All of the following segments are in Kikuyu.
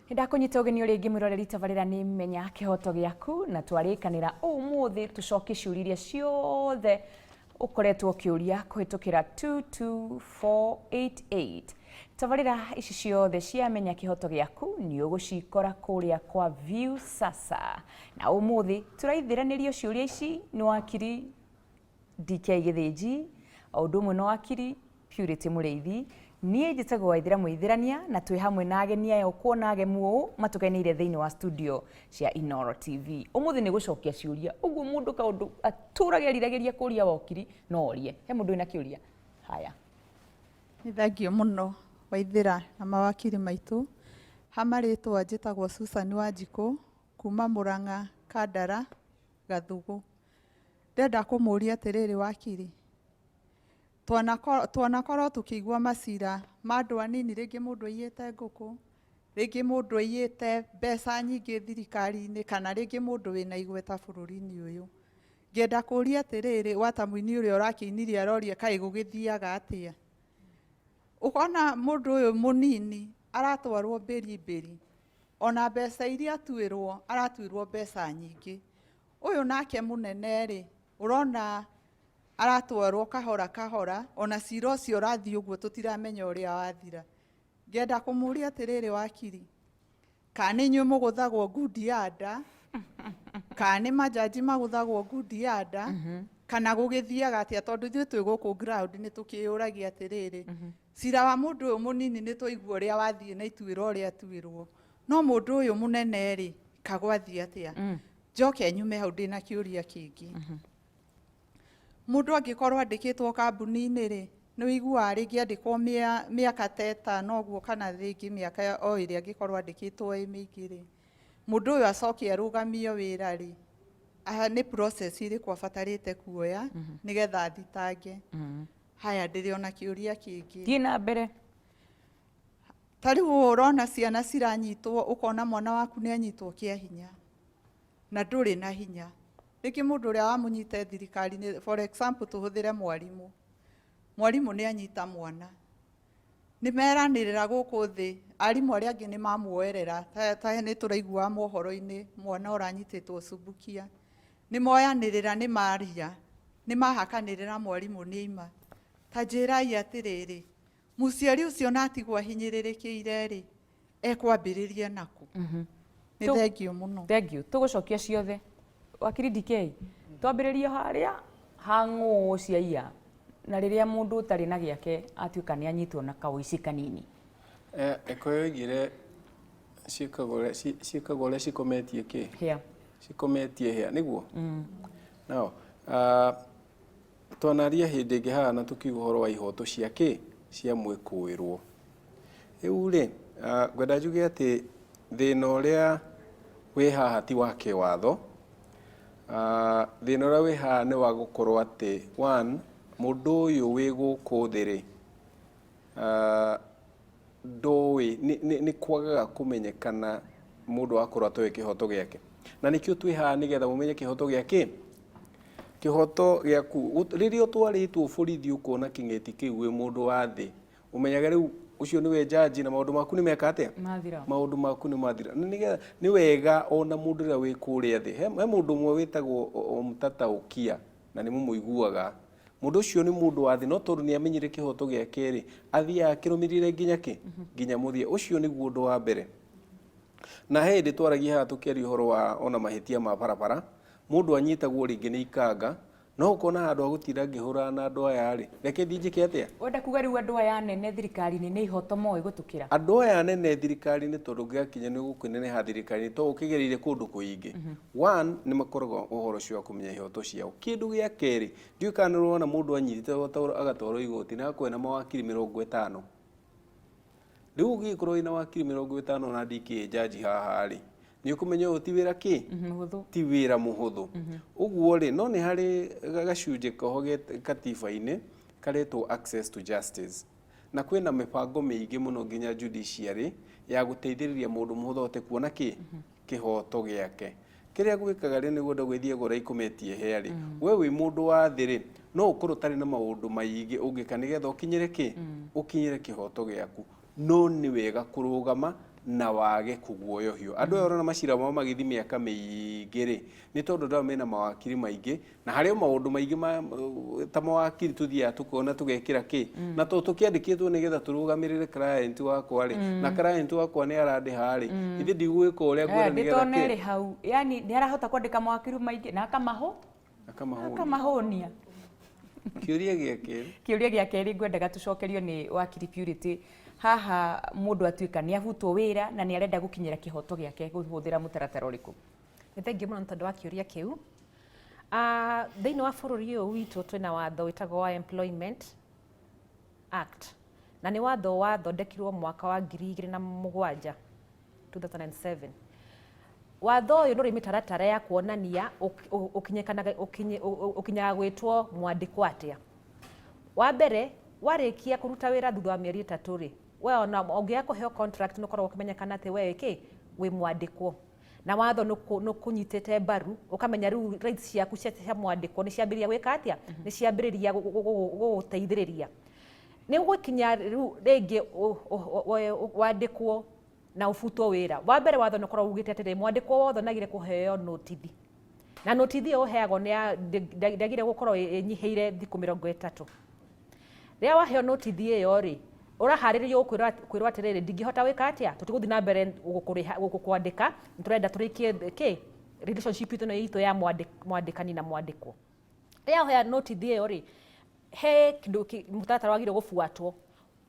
Nĩndakũnyita ũgeni ũrĩ ĩngĩ mwĩroreri tabarĩra nĩ Menya Kĩhoto Gĩaku, na twarĩkanĩra ũmũthĩ tũcokie ciũria iria ciothe ũkoretwo ũkĩũria kũhĩtũkĩra 22488. Tabarĩra ici ciothe cia Menya Kĩhoto Gĩaku nĩ ũgũcikora kũrĩa kwa View Sasa, na ũmũthĩ tũraithĩranĩrio ciũria ici nĩ wakiri DK Gĩthĩnji, o ũndũ ũmwe na wakiri Purity Mũrĩithi. Niĩ njĩtagwo Waithĩra Mũithĩrania na twĩ hamwe na ageni aya ũkuona agemu ũũ matũkeneire thĩinĩ wa studio cia Inooro TV. Ũmũthĩ nĩ gũcokia ciũria, ũguo mũndũ kaũndũ atũraga eriragĩria kũria wakiri no orie. He mũndũ wĩna kĩũria? Haya. Nĩ thengio mũno Waithĩra na mawakiri maitũ. Ha marĩtwa njĩtagwo Susan Wanjikũ kuma Mũrang'a, Kandara, Gathugũ. Ndĩrenda kũmũria atĩrĩrĩ wakiri, twanakorwo tũkĩigua macira ma andũ anini, rĩngĩ mũndũ aiyĩte ngũkũ, rĩngĩ mũndũ aiyĩte mbeca nyingĩ thirikari-inĩ, kana rĩngĩ mũndũ wĩna igweta bũrũri-inĩ ũyũ. Ngĩenda kũria atĩrĩrĩ, gwata mũini ũrĩa ũrakĩinire aroria kaĩ gũgĩthiaga atĩa? Ũkona mũndũ ũyũ mũnini aratwarwo mbĩri mbĩri, ona mbeca iria atuĩrwo, aratuĩrwo mbeca nyingĩ. Ũyũ nake mũnene rĩ, ũrona aratwarwo kahora kahora, ona cira ũcio ũrathiĩ ũguo tũtiramenya ũrĩa wathira. Ngenda kũmũria atĩrĩrĩ wakiri, kana nĩ inyuĩ mũgũthagwo ngundi ya nda, kana nĩ majaji magũthagwo ngundi ya nda, kana gũgĩthiaga atĩa? Tondũ ithuĩ twĩ gũkũ ground nĩ tũkĩyũragia atĩrĩrĩ, cira wa mũndũ ũyũ mũnini nĩ twaigua ũrĩa wathiĩ na ituĩro ũrĩa atuĩrwo, no mũndũ ũyũ mũnene rĩ, kagwathiĩ atĩa? Njoke nyume hau ndĩna kĩũria kĩngĩ. Mũndũ angĩkorwo andĩkĩtwo kambuni-inĩ rĩ, nĩ ũiguaga rĩngĩ andĩkwo mĩaka ta ĩtano ũguo kana rĩngĩ mĩaka o ĩrĩa angĩkorwo andĩkĩtwo ĩ mĩingĩ rĩ, mũndũ ũyũ acoke arũgamio wĩra rĩ, nĩ process ĩrĩkũ abatarĩte kuoya nĩgetha athitange? Haya, ndĩrĩ ona kĩũria kĩngĩ. Thiĩ na mbere. Ta rĩu ũũ ũrona ciana ciranyitwo, ũkona mwana waku nĩ anyitwo kĩa hinya na ndũrĩ na hinya. Rĩngĩ mũndũ ũrĩa wamũnyita thirikari-inĩ, for example tũhũthĩre mwarimũ. Mwarimũ nĩ anyita mwana. Nĩ meranĩrĩra gũkũ thĩ, arimũ arĩa angĩ nĩ mamuoerera, ta nĩ tũraiguaga mohoro-inĩ mwana ũranyitĩtwo Subukia. Nĩ moyanĩrĩra, nĩ maria, nĩ mahakanĩrĩra mwarimũ nĩ aima. Ta njĩrai atĩrĩrĩ, mũciari ũcio na atigwo ahinyĩrĩrĩkĩire rĩ, ekwambĩrĩria nakũ? Nĩ thengio mũno. Thank you. Tũgũcokia ciothe. Wakiri DK, twambĩrĩrie harĩa ha ng'ũũ cia iya na rĩrĩa mũndũ ũtarĩ na gĩake atuĩka nĩ anyitwo na kaũici kanini. Ĩkũyũ oigire ciĩkagwo ũrĩa cikometie kĩ? Hĩa. Cikometie hĩa, nĩguo? Now, twanaria hĩndĩ ĩngĩ haha na tũkiuga ũhoro wa ihoto cia kĩ? Cia mwĩkũĩrwo. Rĩu rĩ, ngwenda njuge atĩ thĩna ũrĩa wĩ haha ti wa kĩwatho. Thĩna ũrĩa wĩ haha nĩ wa gũkorwo atĩ one, mũndũ ũyũ wĩ gũkũ thĩ rĩ, ndoĩ, nĩ kwagaga kũmenyekana mũndũ akorwo atoĩ kĩhoto gĩake. Na nĩkĩo twĩ haha nĩgetha mũmenye kĩhoto gĩa kĩ? Kĩhoto gĩaku. Rĩrĩa ũtwarĩtwo borithi ũkona kĩng'eti kĩu wĩ mũndũ wa thĩ, ũmenyaga rĩu ũcio nĩwe jaji na maũndũ maku nĩ meka atĩa? Mathira. Maũndũ maku nĩ mathira. Na nĩgetha nĩ wega ona mũndũ ũrĩa wĩ kũrĩa thĩ. He mũndũ ũmwe wĩtagwo Omtata Okia na nĩ mũmũiguaga. Mũndũ ũcio nĩ mũndũ wa thĩ no tondũ nĩ amenyire kĩhoto gĩake rĩ, athiaga akĩrũmĩrĩire nginya kĩ? Nginya mũthia. Ũcio nĩguo ũndũ wa mbere. Na he hĩndĩ twaragia haha tũkĩaria ũhoro wa ona mahĩtia ma barabara, mũndũ anyitagwo rĩngĩ nĩ ikanga, no ũkona handũ ha gũtinda ngĩhũrana na andũ aya rĩ, reke thiĩ njĩke atĩa? Wenda kuga rĩu andũ aya anene thirikari-inĩ nĩ ihoto moĩ gũtũkĩra? Andũ aya anene thirikari-inĩ tondũ ũngĩgakinya nĩ ũgũkĩneneha thirikari-inĩ tondũ ũkĩgereire kũndũ kũingĩ. One, nĩ makoragwo ũhoro ũcio wa kũmenya ihoto ciao. Kĩndũ gĩa kerĩ, ndiũĩ kana nĩ ũrona mũndũ anyitĩtwo agatwarwo igoti na agakorwo ena mawakiri 50. Rĩu ũngĩgĩkorwo wĩna wakiri 50 na DK jaji haha rĩ, nĩ ũkũmenya ũyũ ti wĩra kĩ? Mũhũthũ. Ti wĩra mũhũthũ. Ũguo rĩ, no nĩ harĩ gacunjĩ koho katiba-inĩ karetwo access to justice. Na kwĩna mĩbango mĩingĩ mũno nginya judiciary ya gũteithĩrĩria mũndũ mũhũthũ ahote kuona kĩ? Kĩhoto gĩake. Kĩrĩa gwĩkaga rĩ nĩguo ndagwĩthiaga ũraikometie hĩa rĩ, we wĩ mũndũ wa thĩ rĩ, no ũkorwo ũtarĩ na maũndũ maingĩ ũngĩka nĩgetha ũkinyĩre kĩ? Ũkinyĩre kĩhoto gĩaku. No nĩ wega kũrũgama Na wage kũguoyohio. Andũ aya ũrona macira mao magĩthiĩ mĩaka mĩingĩ rĩ, nĩ tondũ andũ aya mena mawakiri maingĩ, na harĩ o maũndũ maingĩ ma, ta mawakiri tũthiaga tũkona tũgekĩra kĩ, na tondũ tũkĩandĩkĩtwo nĩgetha tũrũgamĩrĩre client wakwa rĩ, na client wakwa nĩ arandĩha rĩ, ithe ndigwĩka ũrĩa ngwenda nĩgetha ndĩtona kĩ ĩrĩ hau, yani nĩ arahota kwandĩka mawakiri maingĩ na akamahũ akamahũnia. Akamahũnia. Kĩũria gĩa kerĩ. Kĩũria gĩa kerĩ ngwendaga tũcokerio nĩ wakiri Purity haha, mũndũ atuĩka nĩ abutwo wĩra na nĩ arenda gũkinyĩra kĩhoto gĩake, kũhũthĩra mũtaratara ũrĩkũ? Nĩ thengiũ mũno nĩ tondũ wa kĩũria kĩu. Thĩinĩ wa bũrũri ũyũ witũ twĩna watho wĩtagwo wa Employment Act, na nĩ watho wathondekirwo mwaka wa 2007, 2007. Watho ũyũ nĩ ũrĩ mĩtaratara ya kuonania ũkinyĩkanaga ũkinyaga gwĩtwo mwandĩkwo atĩa. Wa mbere, warĩkia kũruta wĩra thutha wa mĩeri 3 rĩ, we ona ũngĩaga kũheo contract nĩ ũkoragwo ũkĩmenyekana atĩ we kĩ wĩ mwandĩkwo, na watho nĩ ũkũnyitĩte mbaru, ũkamenya rĩu rights ciaku cia mwandĩkwo nĩ ciambĩrĩria gwĩka atĩa, nĩ ciambĩrĩria gũgũteithĩrĩria. Nĩ gũkinya rĩu rĩngĩ wandĩkwo na ũbutwo wĩra. Wa mbere, watho nĩ ũkoragwo ugĩte atĩrĩ, mwandĩkwo wothe nagire kũheo notithi, na notithi ĩyo ũheagwo nĩ ndĩagĩrĩire gũkorwo ĩnyihĩire thikũ 30. Rĩrĩa waheo notithi ĩyo rĩ, ũraharĩrĩrio kwĩrwo atĩrĩrĩ, ndingĩhota gwĩka atĩa, tũtigũthiĩ na mbere gũkũrĩha, gũkwandĩka, nĩ tũrenda tũrĩkie kĩ relationship itũ ĩno itũ ya mwandĩkani na mwandĩkwo. Rĩrĩa waheo notithi ĩyo rĩ, he kĩndũ mũtaratara wagĩrĩirwo gũbuatwo.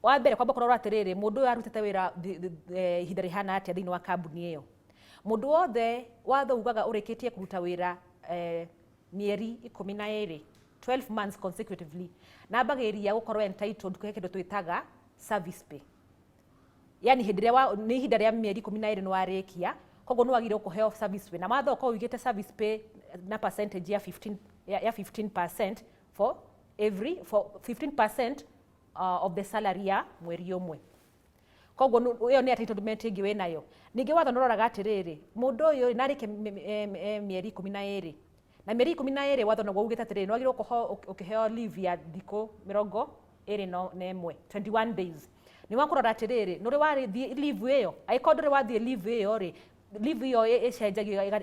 Wa mbere, kwamba kũrora atĩrĩrĩ, mũndũ ũyũ arutĩte wĩra ihinda rĩhana atĩa thĩinĩ wa kambuni ĩyo. Mũndũ wothe watho ugaga ũrĩkĩtie kũruta wĩra mĩeri 12, 12 months consecutively, na ambagĩrĩria gũkorwo entitled kũhe kĩndũ twĩtaga service pay. Yani hĩndĩ ĩrĩa nĩ ihinda rĩa mĩeri 12 nĩ warĩkia, koguo nĩ wagĩrĩirwo kũheo service pay, na watho ũkorwo ũigĩte service pay na percentage ya 15, ya 15% for every, for 15% of the salary ya mweri ũmwe. Koguo ĩyo nĩ entitlement ĩngĩ wĩnayo. Ningĩ watho nĩ ũroraga atĩrĩrĩ, mũndũ ũyũ narĩke mĩeri 12, na mĩeri 12 watho naguo ugĩte atĩrĩrĩ, nĩ wagĩrĩirwo gũkorwo ũkĩheo leave ya thikũ 21, 21 days. Nĩ wakũrora atĩrĩrĩ, nĩ ũrĩ wathiĩ leave ĩyo? Angĩkorwo ndũrĩ wathiĩ leave ĩyo rĩ, leave ĩyo ĩcenjagio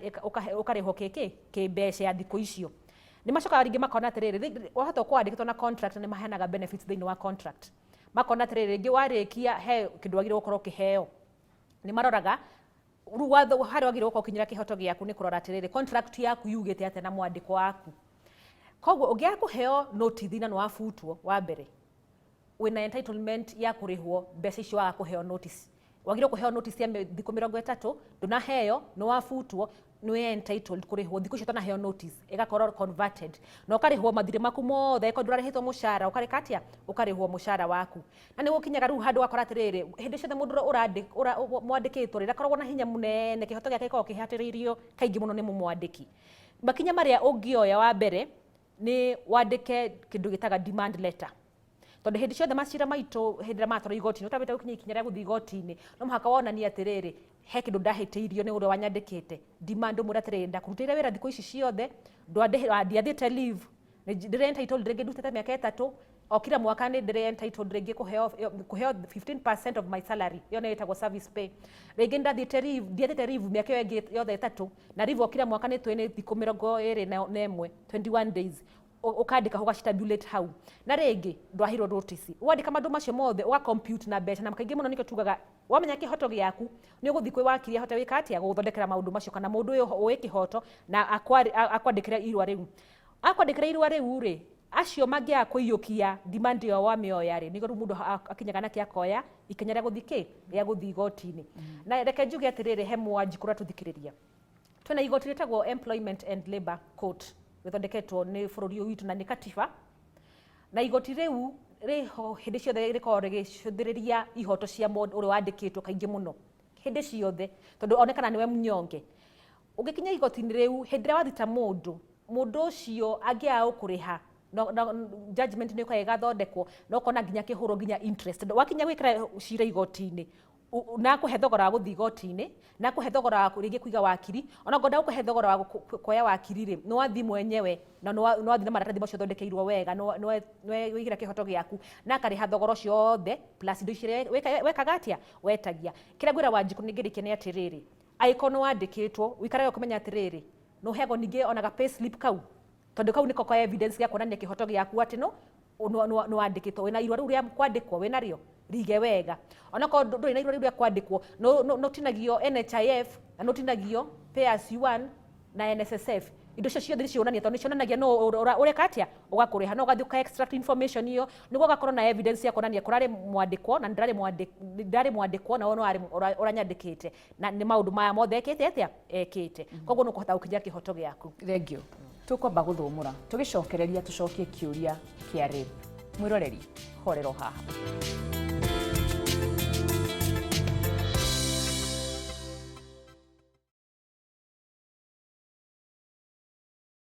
ũkarĩhwo kĩkĩ kĩmbeca ya thikũ icio. Nĩ macokaga rĩngĩ makona atĩrĩrĩ, wahota gũkorwo wandĩkĩtwo na contract, na nĩ maheanaga benefits thĩinĩ wa contract, makona atĩrĩrĩ, rĩngĩ warĩkia he kĩndũ wagĩrĩirwo gũkorwo ũkĩheo. Nĩ maroraga rĩu watho harĩa wagĩrĩirwo gũkorwo ũkinyĩra kĩhoto gĩaku nĩ kũrora atĩrĩrĩ, contract yaku yugĩte atĩa na mwandĩko waku. Koguo ũngĩaga kũheo notice na nĩ wabutwo, wa mbere wĩna entitlement ya kũrĩhwo mbeca icio waga kũheo notice. Wagĩrĩirwo kũheo notice ya thikũ 30, ndũnaheo, nĩ wabutwo, nĩ entitled kũrĩhwo thikũ icio ũtanaheo notice, ĩgakorwo converted na ũkarĩhwo mathirĩ maku mothe. Angĩkorwo ndũrarĩhĩtwo mũcara, ũkarĩka atĩa, ũkarĩhwo mũcara waku. Na nĩ gũkinyaga rĩu handũ ũgakora atĩrĩrĩ, hĩndĩ ciothe mũndũ mwandĩkĩtwo rĩ, ndakoragwo na hinya mũnene, kĩhoto gĩake gĩkoragwo kĩhatĩrĩirio kaingĩ mũno nĩ mũmwandĩki. Makinya marĩa ũngĩoya, wa mbere nĩ wandĩke kĩndũ gĩtaga demand letter, tondũ hĩndĩ ciothe macira maitũ hĩndĩ ĩrĩa matwarwo igoti-inĩ, ũtambĩte gũkinya ikinya rĩa gũthiĩ igoti-inĩ, no mũhaka wonanie atĩrĩrĩ, he kĩndũ ndahĩtĩirio nĩ ũrĩa wanyandĩkĩte. Demand, ũmwĩre atĩrĩrĩ, ndakũrutĩire wĩra thikũ ici ciothe, ndiathiĩte leave, ndĩrĩ entitled rĩngĩ, ndutĩte mĩaka 3, o kila mwaka nĩ ndĩrĩ entitled rĩngĩ kũheo 15% of my salary, ĩyo nĩyo ĩtagwo service pay. Rĩngĩ ndathiĩte leave, ndiathiĩte leave mĩaka ĩyo ĩngĩ yothe 3, na leave o kila mwaka nĩ twĩ nĩ thikũ 21, 21 days. Ũkandĩka, ũgacitabulate hau, na rĩngĩ ndwaheirwo notice. Wandĩka maũndũ macio mothe, ũga compute na mbeca. Na kaingĩ mũno nĩkĩo tugaga wamenya kĩhoto gĩaku, nĩ ũgũthiĩ kwĩ wakiri ahote gwĩka atĩa, gũgũthondekera maũndũ macio, kana mũndũ ũyũ ũĩ kĩhoto na akwandĩkĩre irũa rĩu. Akwandĩkĩra irũa rĩu rĩ, acio mangĩaga kũiyũkia demand ĩyo wamĩoya rĩ, nĩguo rĩu mũndũ akinyaga nakĩ, akoya ikinya rĩa gũthiĩ kĩ rĩa gũthiĩ igoti-inĩ. Na reke njuge atĩrĩrĩ, he mwanjikũ ũratũthikĩrĩria, twĩna igoti rĩtagwo Employment and Labour Court, rĩthondeketwo nĩ bũrũri ũyũ witũ na nĩ katiba, na igoti rĩu rĩho hĩndĩ ciothe rĩkoragwo rĩgĩcũthĩrĩria ihoto cia mũndũ ũrĩa wandĩkĩtwo kaingĩ mũno hĩndĩ ciothe, tondũ onekana nĩwe mnyonge. Ũngĩkinya igoti-inĩ rĩu, hĩndĩ ĩrĩa wathita mũndũ, mũndũ ũcio angĩaga gũkũrĩha, no, judgment nĩ ĩkoragwo ĩgathondekwo na ũkona nginya kĩhũrwo nginya interest. Wakinya gwĩkĩra cira igoti-inĩ. Na akũhe thogora wa gũthiĩ igoti-inĩ, na akũhe thogora wa rĩngĩ kũiga wakiri. Ona ngorwo ndagũkũhe thogora wa kuoya wakiri rĩ, nĩ wathiĩ mwenyewe na nĩ wathiĩ na maratathi macio ũthondekeirwo wega, nĩ wĩigĩra kĩhoto gĩaku, na akarĩha thogora ũcio wothe plus indo icio wekaga atĩa, wetagia. Kĩrĩa ngwĩra Wanjikũ ningĩ rĩngĩ nĩ atĩrĩrĩ, angĩkorwo nĩ wandĩkĩtwo, ũikarage ũkĩmenya atĩrĩrĩ, nĩ ũheagwo ningĩ ona ga payslip kau, tondũ kau nĩko ka evidence gĩa kuonania kĩhoto gĩaku atĩ no nĩ wandĩkĩtwo. Wĩna irũa rĩu rĩa kwandĩkwo, wĩna rĩo, rige wega. Onakorwo ndũrĩ na irũa rĩu rĩa kwandĩkwo, nĩ ũtinagio NHIF na nĩ ũtinagio pay as you earn na NSSF. Indo icio ciothe nĩ cionania, tondũ nĩ cionanagia no ũreka atĩa ũgakũrĩha, no ũgathiĩ ũka extract information ĩyo nĩguo ũgakorwo na evidence ya kuonania kũrarĩ mwandĩkwo na ndarĩ mwandĩkwo na no arĩ ũranyandĩkĩte na nĩ maũndũ maya mothe ekĩte atĩa ekĩte. Koguo nĩ ũkũhota gũkinyĩra kĩhoto gĩaku. Thengiũ. Tũkwamba gũthũmũra tũgĩcokereria tũcokie kĩũria kĩa rape. Mwĩroreri, horero haha.